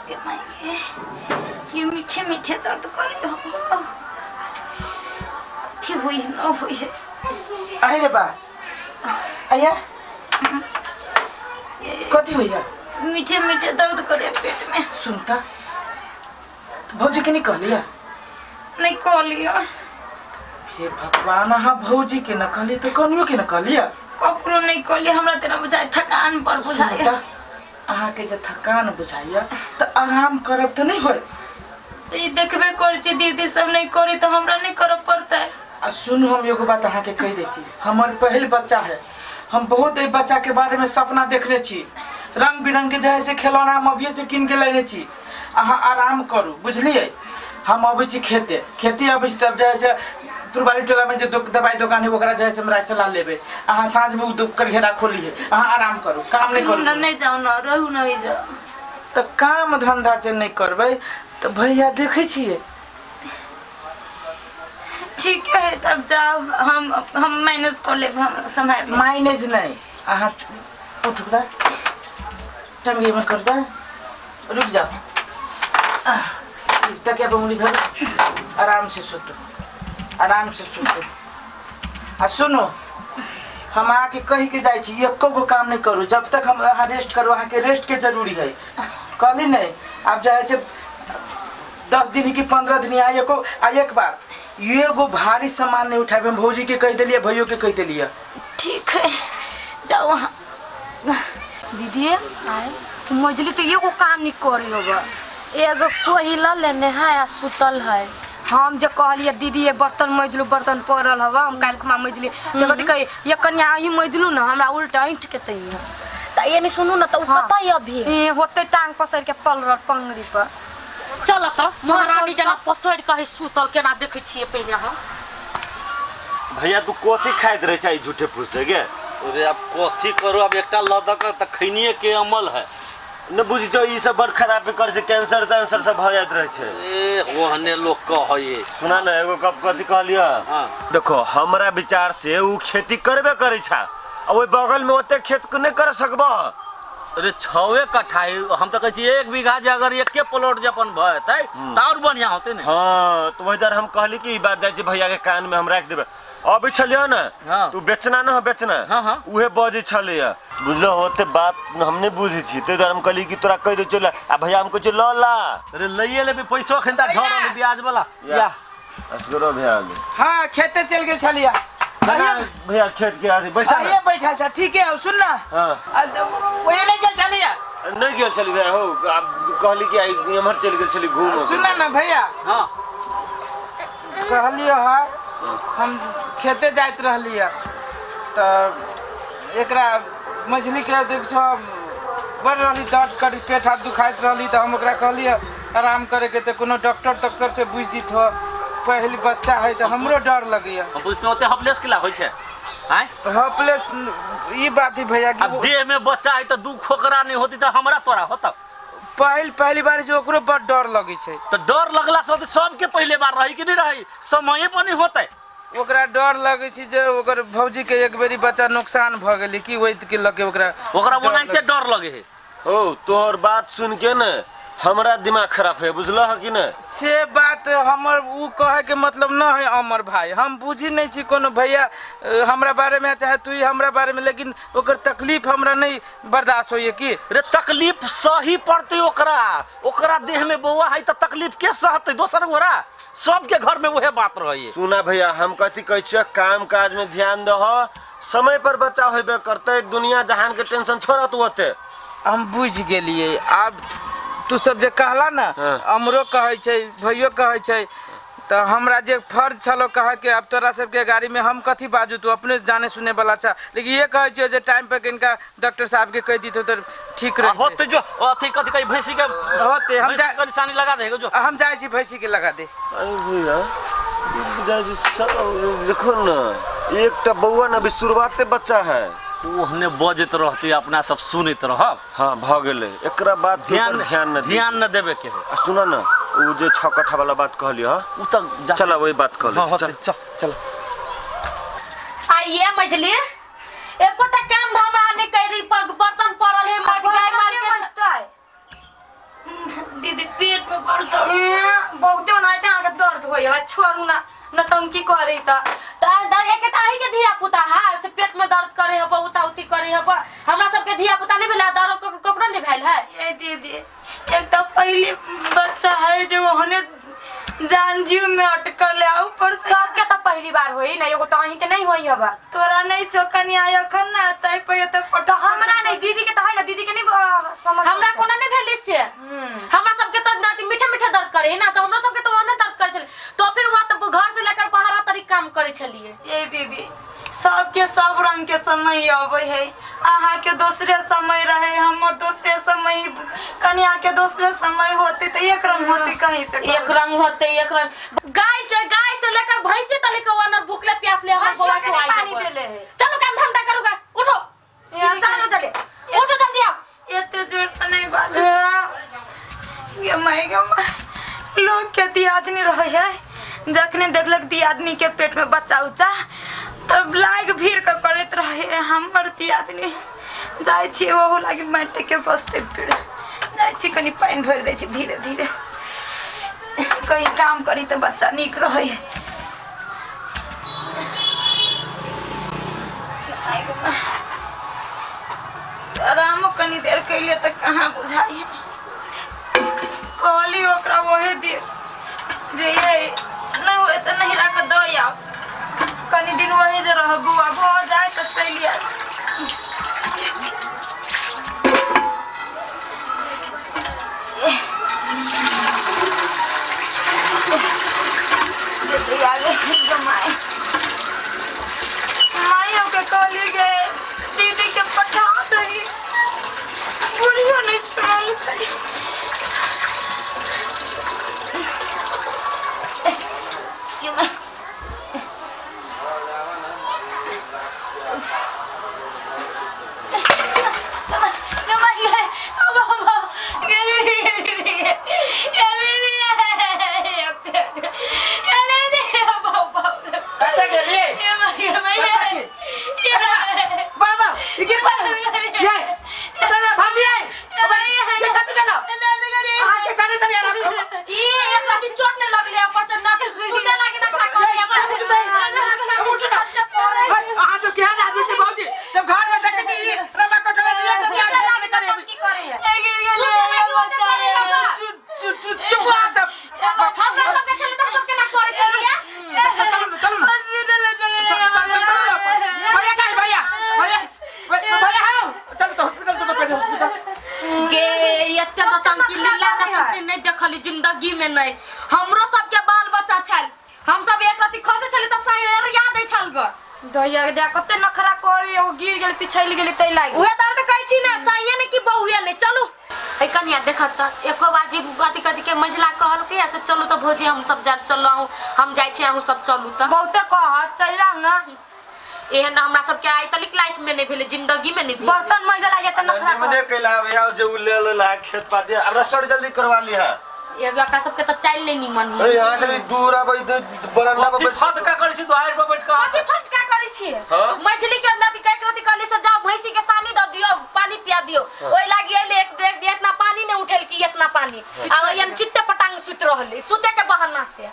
गे माई गे, ये मीठे मीठे दर्द करे हो। कथी हुई है न हुई है। अरे रे बा, आया कथी होइया? मीठे मीठे दर्द करे पेट में। सुनता भौजी के नहीं कहलिया? नहीं कहलिया। हे भगवान, अहाँ भौजी के न कहलिए तो कनियो के न कहलिया? ककरो नहीं कहलिए, हमरा तेना बुझाए थकान पर बुझाए। सुनता अहाँ के जे थकान बुझाइया तो आराम करब तो नहीं होय। ई देखबे करै छी दीदी सब नहीं करी तो हमरा नहीं करऽ पड़तै। आ सुनू, हम एगो बात अहाँके कहि दै छी, हमर पहिल बच्चा है, हम बहुत एहि बच्चा के बारे में सपना देखने छी, रंग बिरंग के जे है से खिलौना हम अभिये से कीन के लेने छी। अहाँ आराम करू, बुझलियै? हम अबै छी खेते, खेती अबै छी तब जे है से पुरबारी टोला में जे दवाई दोकान है ओकरा जे है से हमरा सलाह लेबै। अहाँ साँझ में उ घेरा खोली है, अहाँ आराम करू, काम नहीं सुनू करू। न, नहीं जाउ न, रहू नहीं जाउ। तऽ काम धंधा जे नहीं करबै तऽ भैया देखै छियै। ठीक है तब जाओ, हम मैनेज कर लेब, हम संभाल लेब। माइनेज नहीं, अहाँ उठू दा, टंगी में कर दा, रुक जाओ, तकिया पर उंगली धरो, आराम से सुतो, आराम से सुतो। आ सुनो, हम अहाँके कहि के जाइ छी, एको गो काम नहीं करू जब तक हम अहाँ रेस्ट करू, अहाँके रेस्ट के जरूरी है। कहली नहीं, आब जे है से 10 दिन की 15 दिन यहाँ एको आ एक बार एगो भारी सामान नहीं उठाबे, हम भौजी के कहि देलियै, भैयो के कहि देलियै। ठीक है जाओ वहाँ। दीदी आए मजली तो एगो काम नहीं करे होगा। एगो कोही ल लेने है आ सुतल है। हम जे कहलिए दीदी ये बर्तन मजलू, बर्तन पड़ल हवा, हम काल्हि खुमा मजली तो कथी कही, ये कन्या अही मजलू ना हमरा उल्टा ऐंठ के तैया। त ये नहीं सुनू ना त उ कतई अभी? ए होते टांग पसर के पलरल पंगड़ी पर। चल त महारानी जना पसर के है सुतल केना देखै छियै पहिने हम। भैया तू कथी खाइत रहे छै झूठे फूसे गे? अरे अब कथी करू, अब एकटा लदक त खैनिए के अमल है। न बुझ जो ई सब बड़ खराब कर छै, कैंसर तैंसर सब भ जाइत रहे छै। ए ओहने लोग कहै। सुना न एगो गप कथी कहलिय? हाँ। देखो हमरा विचार से उ खेती करबे करै छा, आ ओहि बगल में ओते खेत के नहीं कर सकबह। अरे 6 कट्ठा है, हम तो कहै छी 1 बीघा जे अगर एके प्लॉट जे अपन भऽ जेतै तऽ और बढ़िया होतै ने। हाँ तो वही दर हम कहली कि ई बात जाइ छी भैया के कान में हम राखि देबै। अबै छलियै ने। हाँ। तू बेचना न बेचना। हाँ, हाँ। उहे बजै छलैया, बुझलो? ओते बात हम नहीं बुझै छी, ताहि दुआरे हम कहली कि तोरा कहि दै चल आ भैया हम कहै छी लऽ ला। अरे लइए लेबै पैसो एखन तक झड़ल ब्याज वाला। या असगरो भैया गेलै। हाँ खेते चल गेल छलिया। भैया भैया खेत के आदमी बैसा आइए बैठल छ, ठीक है सुन ना। हाँ। ओए नहीं गेल छलिया? नहीं गेल छली भैया हो, आब कहली कि आई एम्हर चलि गेल छली घूम। सुन ना भैया। हाँ। कहलियो हा हम खेते जाइत रहलियै तऽ एकरा मछली के देख छो बड़ रहली दर्द करी, पेट हाथ दुखाइत रहली, तऽ हम ओकरा कहलियै आराम करे के, तऽ कोनो डॉक्टर तक्टर से बुझि दित हो, पहिल बच्चा है तऽ हमरो डर लगैया। हम बुझते ओते हपलेस केला होइ छै? आँय? हपलेस ई बात है भैया कि अब देह में बच्चा है तऽ दू खोकरा नहीं होती तऽ हमरा तोरा होता। पहिल पहली बार से ओकरो बड़ डर लगै छै। तऽ डर लगला से सबके पहले बार रही कि नहीं रही, समय पर नहीं होते। ओकरा डर लगै छै जे ओकर भौजी के एक बेरी बच्चा नुकसान भऽ गेलै कि ओहि के लऽ के ओकरा ओकरा ओनाहिते डर लगे है। हो तोहर बात सुन के न हमरा दिमाग खराब है, बुझल है कि न? से बात हमर उ कहे के मतलब न है अमर भाई, हम बुझी नहीं छी कोनो भैया हमरा बारे में चाहे तू ही हमरा बारे में, लेकिन ओकर तकलीफ हमरा नहीं बर्दाश्त होइए की। रे तकलीफ सही पड़ते ओकरा, ओकरा देह में बौआ है तो तकलीफ के सहते दोसर गोरा, सबके घर में वह बात रही। सुना भैया हम कथी कहै छियै, काम काज में ध्यान दह, समय पर बच्चा होबे करते, दुनिया जहान के टेंशन छोड़ तू ओते। हम बुझ गेलिए, आब तू सब जे कहला ना। हाँ। अमरो कहै छै भैयो कहै छै, तऽ हमरा जे फर्ज छलो कहे के, अब तोरा सबके गाड़ी में हम कथी बाजू, तू अपने जाने सुने वाला छा, लेकिन ये कहै छियो जे टाइम पर किनका डॉक्टर साहब के कहि दितो तऽ ठीक रहते। होते जो अथी कथी कही भैंसी के होते, हम भैंसी के निशानी लगा देगा जो। हम जाइ छी भैंसी के लगा दे। अरे भैया जाइ छी सब, देखो ना एकटा बौआ ना अभी शुरुआते बच्चा है। ओहने बजैत रहते अपना सब सुनैत रहब। हाँ भ गेलै, एकरा बात के ऊपर ध्यान न ध्यान न देबे के है। आ सुन ना उ जे 6 कट्ठा वाला बात कहलियो, हाँ? उ त चल वही बात कहली। हाँ, चल, चल, चल। आ ये मझली एकोटा काम धाम अहाँ नहीं करी, पग बर्तन पड़ल है, माट गाय माल के। पेट में बड़ दर्द। ए, बहुते ओनाहिते अहाँके दर्द होइए, छोड़ू ना, नटंकी करे त। त दर एकेटा अही के धिया पुता है से पेट में दर्द करे हब, उता उती करे हब। हमरा सबके धिया पुता नहीं भेल, दर्द ककरो नहीं भेल है। ए दीदी, एक तो पहली बच्चा है जो ओहने जान जीव में अटकल है, ऊपर से सबके त पहली बार होई ना, एगो त अहीं के नहीं होई हबा। तोरा नहीं छो कनिया अखन ना तै पे त त हमरा नहीं, दीदी के त है ना, दीदी के नहीं समझ। हमरा कोना नहीं भेल से। हमरा सबके तो नाती मीठा मीठा दर्द करे है ना, तो हमरा सबके तो ओहने दर्द करे छले, तो फिर वहाँ तो घर से लेकर बाहर तरी काम करे छलिए। ए दीदी, सबके सब रंग के समय अबै है, अहाँ के दोसरे समय रहे, हमर दोसरे समय, कनिया के दोसरे समय होते तो एक रंग होते कहीं से। एक रंग होते, एक रंग। गाय से लेकर भैंस से तले के ओनर भूखले प्यासले हमर भैंसियो बौआ के के नहीं आई पानी हबो। देले है। चलो काम धंधा करूँगा, उठो। चलो चले। उठो जल्दी आओ। एते जोर से नहीं बाजू। गे माय गे माय, लोग के दियादनी रहे है, जखने देखलक दियादनी के पेट में बच्चा उच्चा तब लाग भीड़ के करैत रहे है। हमर दियादनी जाइ छी ओहू लागी मारते के बसते भीड़ जाइ छी, कनी पानि भरि दै छी धीरे धीरे, कहीं काम करी तऽ बच्चा नीक रहै है। माय गे माय, आरामो कनी देर कैलिए तऽ कहाँ बुझाइ है। कहली ओकरा वही दिन जे ये नहीं होए तऽ नहिरा के दऽ आउ, कनी दिन वही जे रह, बौआ भऽ जाय तऽ चलि आयब। जेतै आगे गमाय माइयो के कहली गे दीदी के पठा दही, बुढ़ियो नहीं सुनलकै। ये कतऽ गेलियै? बाबा, ई गिर पड़ल। ये, कतऽ रे, भाजी ये? ये कतऽ गेलौ? अहाँके कने तनी आराम करू। ई एक लाठी चोट नहीं लगले, ऊपर से ना सुते लागे ना खा करे। उठू ना। है, अहाँ सब केहन आदमी छी भौजी? जब घर में देखै छी ई रमा कटले छी, एक आदमी आदमी करे अभी। की करे है? चुप अहाँ सब। हमरा सबके छले त सब केना करे छलिए। चलू ना, चलू ना। चल, चल, चलू ना। भैया कहाँ है, भैया? भैया, भैया आओ। चलू तो हॉस्पिटल, तो पहले हॉस्पिटल। गे एते नौटंकी लीला नौटंकी नहीं देखली जिंदगी में नहीं। हमरो सबके बाल बच्चा छल, हम सब एक राति खसे छली त सायर याद छल ग। दहिया के दिया कते नखरा करे, एगो गिर गेल पिछैल गेल तै लागि। उहे दर्द कहै छी ने, साइये ने कि बहुए ने। चलू है कनिया, देखत त एको बाजी कथी कथी के मझिला कहलकै से चलू त भौजी हम सब जा चलू, अहूँ हम जाइ छी, अहूँ सब चलू त। बहुते कहत चलि जाउ ना। एहन हमरा सबके आइ तलिक लाइफ में नहीं भेलै, जिंदगी में नहीं भेलै। बर्तन मजे लागे त नखरा निमने करे। कैला भैया जे उ ले लेला खेत पाती, अब रस्टर जल्दी करवा लिहा। एगो एकरा सबके त चालि नहीं निमन ए यहाँ से भी दूर आबै त बरंडा पर कथी बैस। फत का करै छी दुआरि पर बैठ कऽ? कथी फटका करै छियै? हाँ? मछली के लति कह रति कहली से जाओ भैंसी के सानी दऽ दियौ, पानी पिया दियौ। ओहि लागी एलै, एक ब्रेक दिया, इतना पानी नहीं उठेल कि इतना पानी आ ओहि चित्ते पटांग सुति रहलै सुते के बहाना से।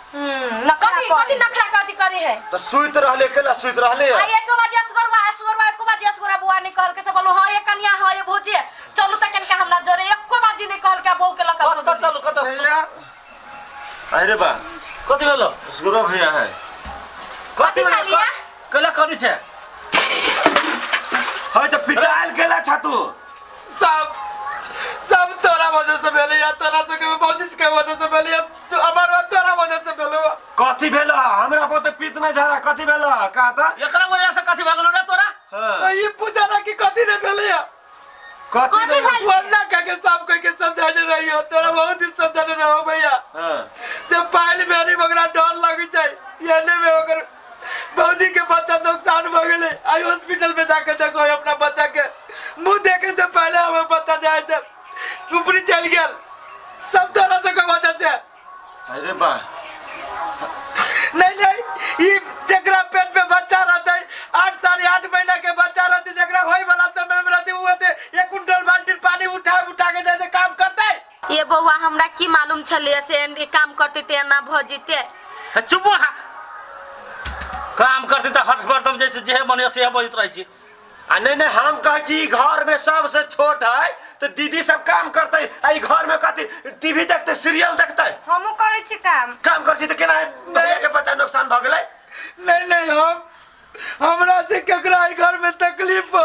नखरा कथी करे। कथी नखरा कथी करे है? त सुइत रहले, केला सुइत रहले? आ एक बाजे असगरवा असगरवा एको बाजे असगरवा बुआ नहीं कहलके से बोलो हां ये कनिया, हां ये भौजी चलू त कनिका हमरा जोरे, एको बाजी नहीं कहलके बहू के लका। कतऽ चलू, कतऽ? भैया, अरे बा। कथी भेलो? उसगुरो भैया है। कथी खालिया? कैला करै छै? है त पिटाइल केला छा तू? सब सब तोरा वजह से भेलै या तोरा सबके भौजी के वजह से भेलै या तू हमर तोरा वजह से भेलै। कथी भेल? हमरा पर त पीत नहीं झाड़ा, कथी भेल का त? एकरा वजह से कथी भऽ गेलौ रे तोरा? हां। ई पूछा ना कि कथी ने भेलै या। कथी कथी भेल? भेल? वरना कह के सब कह के समझाने रहियो, तोरा बहुत ही समझाने रहो भैया। हां। से पायल मेरी ओकरा डर लगै छै, एने में ओकर भौजी के बच्चा नुकसान भ गेलै। आई हॉस्पिटल में जाके देखो, अपना बच्चा के मुंह देखे से पहले हमें बच्चा जाए से ऊपरी चल गेल, सब तोरा से कोई वजह से। अरे बा। नहीं नहीं, ई जकरा पेट में बच्चा रहते, 8 साल 8 महीना के बच्चा रहते, जकरा होय वाला समय में रहते, वो होते एक कुंटल बाल्टी पानी उठा उठा के जैसे काम करते। ये बौआ हमरा की मालूम छलै से ई काम करते ते एना भऽ जेतै। हे, चुप अहाँ। काम करते तऽ हट हरदम जैसे जे मन से बजैत रहै छी। आ नहीं नहीं, हम कहै छी ई घर में सबसे छोट है तो दीदी सब काम करते, आ ई घर में कथी टीवी देखते, सीरियल देखते। हमहूँ करै छी काम। काम कर छी तऽ केना भैया के बच्चा नुकसान भऽ गेलै? नहीं नहीं, हम हमरा से केकरा ई घर में तकलीफ,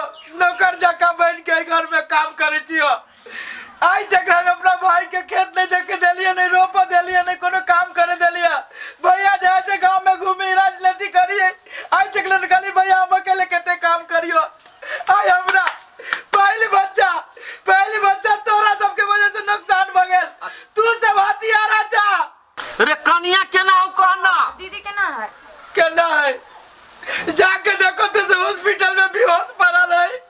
नौकर जकाँ बन के ई घर में काम करै छी। आइ तक हम अपना भाई के खेत नहीं देखे देलिए, नहीं रोप देलिए, नहीं कोनो काम करे देलिए। भैया जाए से गांव में घूमी, राजनीति करिए, आइ तक लन खाली भैया हम अकेले कते काम करियो। आइ हमरा पहली बच्चा, पहली बच्चा तोरा सबके वजह से नुकसान भ गेल। तू सब हथियारा चा। रे कनिया केना हौ कहना? दीदी केना है? केना है, जाके देखो तो से हॉस्पिटल में बेहोश पड़ल है।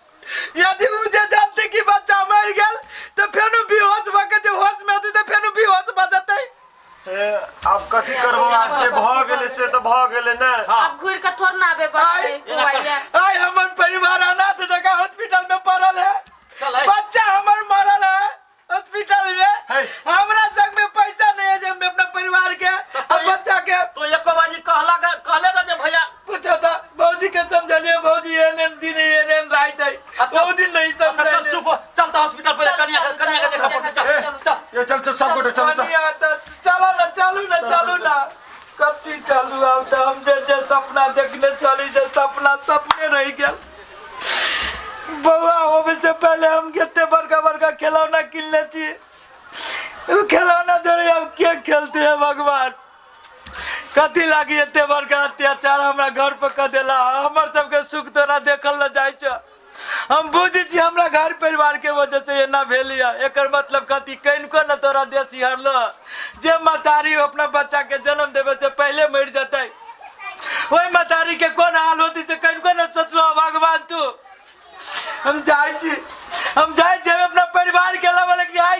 यदि मुझे जानते कि बच्चा मर गेल तो फेनु बेहोश भ के जे होश में होते तो फेनु बेहोश भ जते। ए, आब कथी करबो, आब जे भऽ गेलै से तऽ भऽ गेलै ने। हाँ। अब घुरि के थोड़ ना आबे पड़तै बौआ ये। आइ हमर परिवार अनाथ जगह हॉस्पिटल में पड़ल है। चल है। बच्चा हमर मरल है हॉस्पिटल में। है। हमरा संग में पैसा नहीं है जे हम अपना परिवार के और बच्चा के। तो एको बाजी कहला कहलेगा जे भैया पूछो था भौजी के समझलिए, भौजी एहन एहन दिन एहन एहन रात है। अच्छा। वो दिन नहीं अच्छा चल समझलिए। चुप हो, चल तो हॉस्पिटल पहिले चल, कनिया चल, के कनिया के चल, देखऽ पड़तै। चल चल, चल। ये चल चल सब गोटे चल चल। कनिया तऽ चलो ना, चलू ना, चलू ना, कथी चलू? आब तऽ हम जे जे सपना देखने चली जे सपना सपने रहि गेल। बौआ होबे से पहले हम कते बड़का बड़का खिलौना किनले छी, उ खिलौना जोड़े अब के खेलते हैं भगवान? कथी लागी एते बड़का अत्याचार हमरा घर पर कऽ देला? हमर सबके सुख तोरा देखल न जाइ छ। हम बुझै छी हमरा घर परिवार के वजह से एना भेल यऽ। एकर मतलब कथी? कनिको न तोरा देश हरलो जे महतारी अपना बच्चा के जन्म देवे से पहले मरि जेतै, ओहि महतारी के कोन हाल होती से कनिको न सोचलो भगवान तू? हम जाइ छी, हम जाइ छी, हम अपना परिवार के लबे, लेकिन आइ